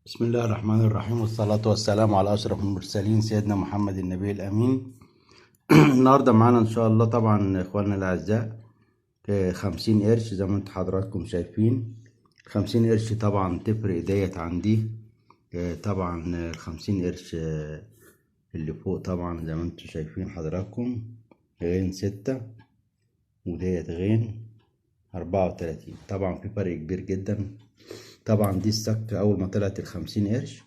بسم الله الرحمن الرحيم، والصلاة والسلام على أشرف المرسلين سيدنا محمد النبي الأمين. النهاردة معانا إن شاء الله طبعا إخواننا الأعزاء 50 قرش زي ما انتم حضراتكم شايفين. 50 قرش طبعا تفرق ديت عن دي. طبعا 50 قرش اللي فوق طبعا زي ما انتم شايفين حضراتكم غين 6 وديت غين 34. طبعا في فرق كبير جدا. طبعا دي السكة أول ما طلعت 50 قرش،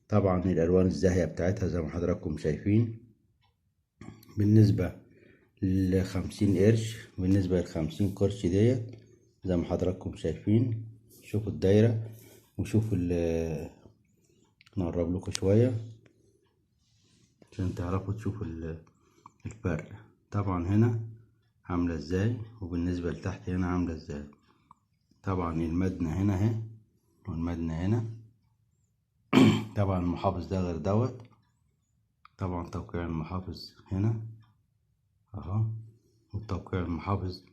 طبعا الألوان الزاهية بتاعتها زي ما حضراتكم شايفين. بالنسبة 50 قرش، بالنسبة 50 قرش ديت زي ما حضراتكم شايفين. شوفوا الدايرة وشوفوا نقرب لكم شوية عشان تعرفوا تشوفوا الفرق. طبعا هنا عاملة ازاي، وبالنسبة لتحت هنا عاملة ازاي. طبعا المدنة هنا اهي والمدنة هنا. طبعا المحافظ ده غير دوت. طبعا توقيع المحافظ هنا اهو، والتوقيع المحافظ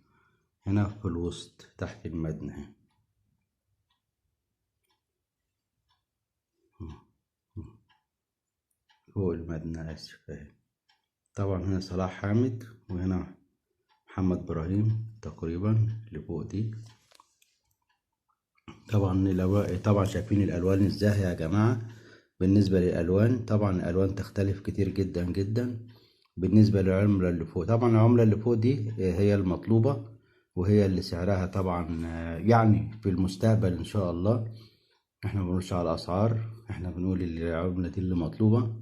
هنا في الوسط تحت المدنة اهي. فوق المدنة اسف اهي. طبعا هنا صلاح حامد وهنا محمد ابراهيم تقريبا اللي فوق دي. طبعا شايفين الالوان الزاهية يا جماعة. بالنسبة للالوان طبعا الالوان تختلف كتير جدا جدا بالنسبة للعملة اللي فوق. طبعا العملة اللي فوق دي هي المطلوبة وهي اللي سعرها طبعا يعني في المستقبل ان شاء الله. احنا ما بنقولش على اسعار، احنا بنقول العملة دي اللي مطلوبة،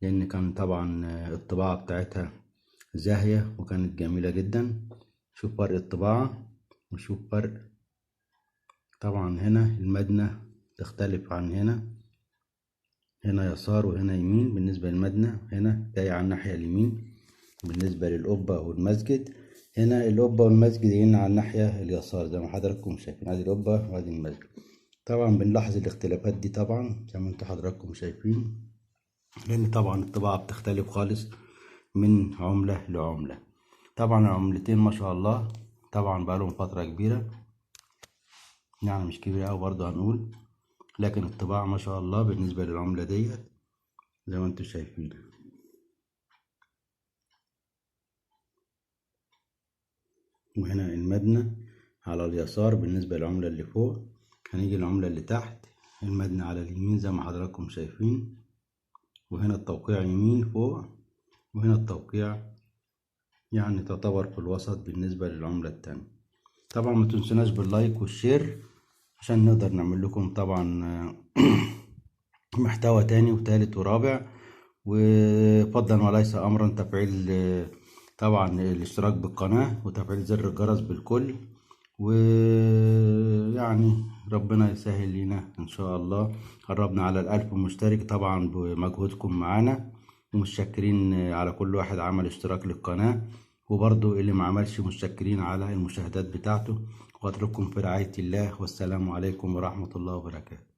لان كان طبعا الطباعة بتاعتها زاهية وكانت جميلة جدا. شوف فرق الطباعة وشوف فرق. طبعا هنا المدنة تختلف عن هنا، هنا يسار وهنا يمين. بالنسبة للمدنة هنا جاية على الناحية اليمين. بالنسبة للقبة والمسجد هنا القبة والمسجد هنا على الناحية اليسار زي ما حضراتكم شايفين. ادي القبة وادي المسجد. طبعا بنلاحظ الاختلافات دي طبعا زي ما انتم حضراتكم شايفين، لان طبعا الطباعة بتختلف خالص من عملة لعملة. طبعا العملتين ما شاء الله طبعا بقالهم فترة كبيرة، يعني مش كبيرة أوي برضه هنقول، لكن الطباعة ما شاء الله بالنسبة للعملة ديت زي ما انتم شايفين. وهنا المدنة على اليسار بالنسبة للعملة اللي فوق. هنيجي العملة اللي تحت المدنة على اليمين زي ما حضراتكم شايفين، وهنا التوقيع يمين فوق، وهنا التوقيع يعني تعتبر في الوسط بالنسبة للعملة التانية. طبعا ما تنسوناش بال like وال share عشان نقدر نعمل لكم طبعا محتوى تاني وتالت ورابع. وفضلا وليس امرا تفعيل طبعا الاشتراك بالقناة وتفعيل زر الجرس بالكل، ويعني ربنا يسهل لينا ان شاء الله. قربنا على 1000 مشترك طبعا بمجهودكم معانا، ومتشكرين على كل واحد عمل اشتراك للقناة، وبرضو اللي ما عملش متشكرين على المشاهدات بتاعته. واترككم في رعاية الله، والسلام عليكم ورحمة الله وبركاته.